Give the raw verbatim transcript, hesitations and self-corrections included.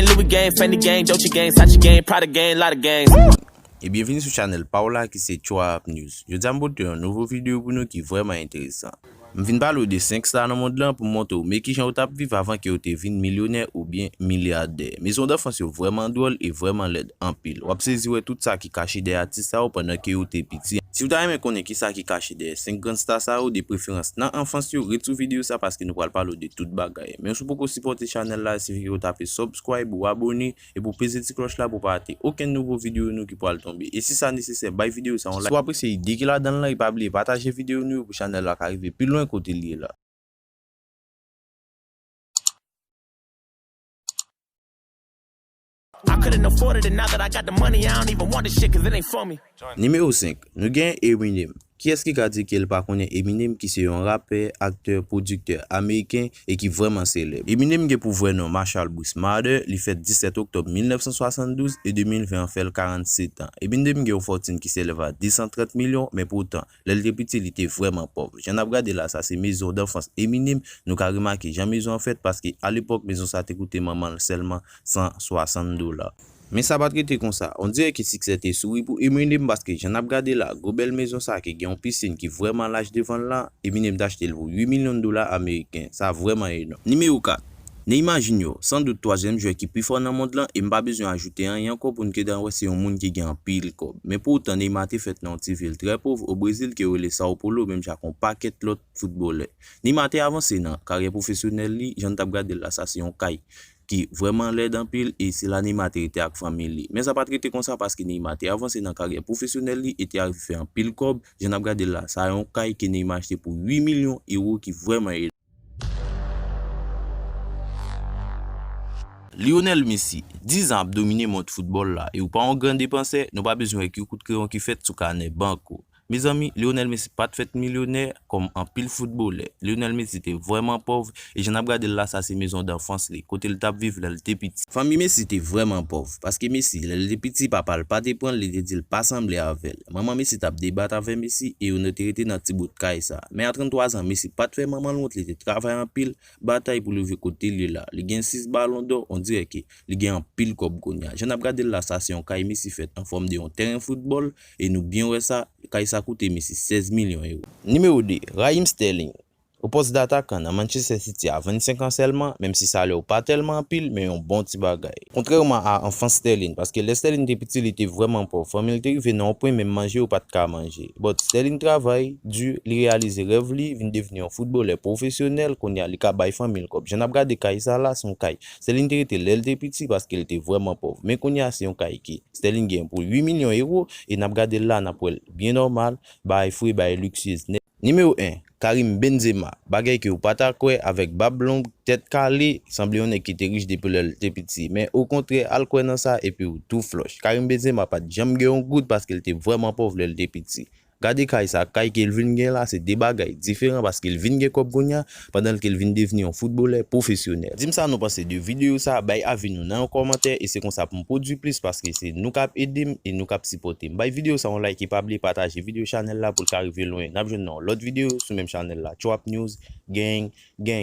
Louis gang, Fendi gang, Dolce gang, Sachi gang, Prada gang, lot of gangs. E byenvini sou chanèl pa w la ki se Chouap News. Jodi a m pote yon nouvo videyo pou nou ki vrèman enteresan. M vin pale w de senk sta nan mond lan pou m montre w men kijan yo t ap viv avan ke yo te vin milyonè oubyen milyadè. Mezon danfans yo vrèman dwòl e vrèman lèd anpil. W ap sezi wè tout sa ki kache dèyè atis sa yo pandan ke yo te piti. Si w ta renmen konnen kisa ki kache dèyè senk grann sta sa yo, de preferans nan anfans yo, ret sou videyo sa paske nou pral pale w de tout bagay. Men si w poko sipòte chanèl la, sifi ke w tape subscribe ou abòne epi w peze ti klòch la pou w pa rate okenn nouvo videyo nou ki pral tonbe. E si sa nesesè, bay videyo sa yon like. Si w apresye ide ki ladan l lan, e pa bliye pataje videyo nou yo pou chanèl la ka rive pi lwen kote l ye la. I couldn't afford it, and now that I got the money, I don't even want this shit, cause it ain't for me. Nimewo senk, nou gen Eminem. Kiyès ki ka di ke l pa konnen Eminem ki se yon rapè, aktè, pwodiktè ameriken e ki vrèman selèb? Eminem gen pou vrè non Marshall Bruce Marder, li fèt disèt oktòb mil nèf san swasanndouz e de mil ven an fè l karannsèt an. Eminem gen yon fòtin ki selèv a de san trant milyon, men poutan, lè l te piti, li te vrèman pòv. Jan n ap gade la, sa se mezon danfans Eminem. Nou ka remake jan mezon an fèt paske alepòk, mezon sa te koute manman l sèlman san swasant dola. Men sa pa t rete konsa. On dirè ke siksè te souri pou Eminem paske jan n ap gade la, gwo bèl mezon sa ki gen yon pisin ki vrèman laj devan l la, Eminem t achte l pou uit milyon dola ameriken. Sa vrèman enòm. Nimewo kat. Neymar Junior, san dout twazyèm jwè ki pi fò nan mond lan, e m pa bezwen ajoute anyen ankò pou n gentan wè se yon moun ki gen anpil kòb. Men poutan, Neymar te fèt nan yon ti vil trè pòv o Brezil ke yo rele São Paulo, menm jan ak yon pakèt lòt foutbolè. Neymar te avanse nan karyè pwofesyonèl li, jan n t ap gade l la, sa se yon kay ki vrèman lèd anpil e se la Neymar te rete ak fanmi li. Men sa pa t rete konsa paske Neymar te avanse nan karyè pwofesyonèl li e te arive fè anpil kòb. Jan n ap gade l la, sa yon kay ke Neymar achte pou uit milyon ewo ki vrèman enòm. Lionel Messi, diz an ap domine mond foutbòl la e ou pa yon gran depansè, nou pa bezwen wè ki kout kreyon ki fèt sou kanè bank ou. Mezanmi, Lionel Messi pa t fèt milyonè kòm anpil foutbolè. Lionel Messi te vrèman pòv e jan n ap gade l la, sa se mezon danfans li, kote l t ap viv lè l te piti. Fanmi Messi te vrèman pòv, paske Messi, lè l te piti, papa l pa te pran l, li te di l pa sanble avè l. Manman Messi t ap debat avè Messi e yo te rete nan ti bout kay sa. Men a tranntwa zan, Messi pa t fè manman l wont, li te travay anpil, batay pou l rive kote l ye la. Li gen sis balon dò, on dirè ke li gen anpil kòb kounye a. Jan n ap gade l la, sa se yon kay Messi fèt an fòm de yon tèren foutbòl e nou byen wè sa, kay sa koute Messi sèz milyon ewo. Nimewo de, Raheem Sterling. Yon pòs datakan nan Manchester City a vennsenk an sèlman, menm si salè w pa tèlman anpil, men yon bon ti bagay. Kontrèman a anfans Sterling, paske lè Sterling te piti, li te vrèman pòv. Fanmi l te rive nan yon pwen menm manje yo pa t ka manje. But Sterling travay di, li reyalize rèv li, vin devni yon foutbolè pwofesyonèl, kounye a li ka bay fanmi l kòb. Jan n ap gade kay sa la, se yon kay Sterling te rete lè l te piti, paske l te vrèman pòv. Men kounye a, se yon kay ke Sterling gen pou uit milyon ewo, e n ap gade l la, n ap wè l byen nòmal, bagay fre, bagay liksyez nèt. Nimewo en, Karim Benzema, bagay ke w pa ta kwè, avèk bab long, tèt kale, sanble yon nèg ki te rich depi lè l te piti. Men okontrè, al kwè nan sa epi w tou flòch. Karim Benzema pa t janm gen yon goud paske l te vrèman pòv lè l te piti. Gade kay sa, kay ke l vin gen la, se de bagay diferan paske l vin gen kòb kounye a, pandan ke l vin devni yon foutbolè pwofesyonèl. Di m sa nou panse de videyo sa, bay avi nou nan yon kòmantè e se konsa pou m pwodui plis paske se nou k ap ede m e nou k ap sipòte m. Bay videyo sa yon like e pa bliye pataje videyo chanèl la pou l ka rive lwen. N ap jwenn nan yon lòt videyo sou menm chanèl la. Chouap News, gang, gang.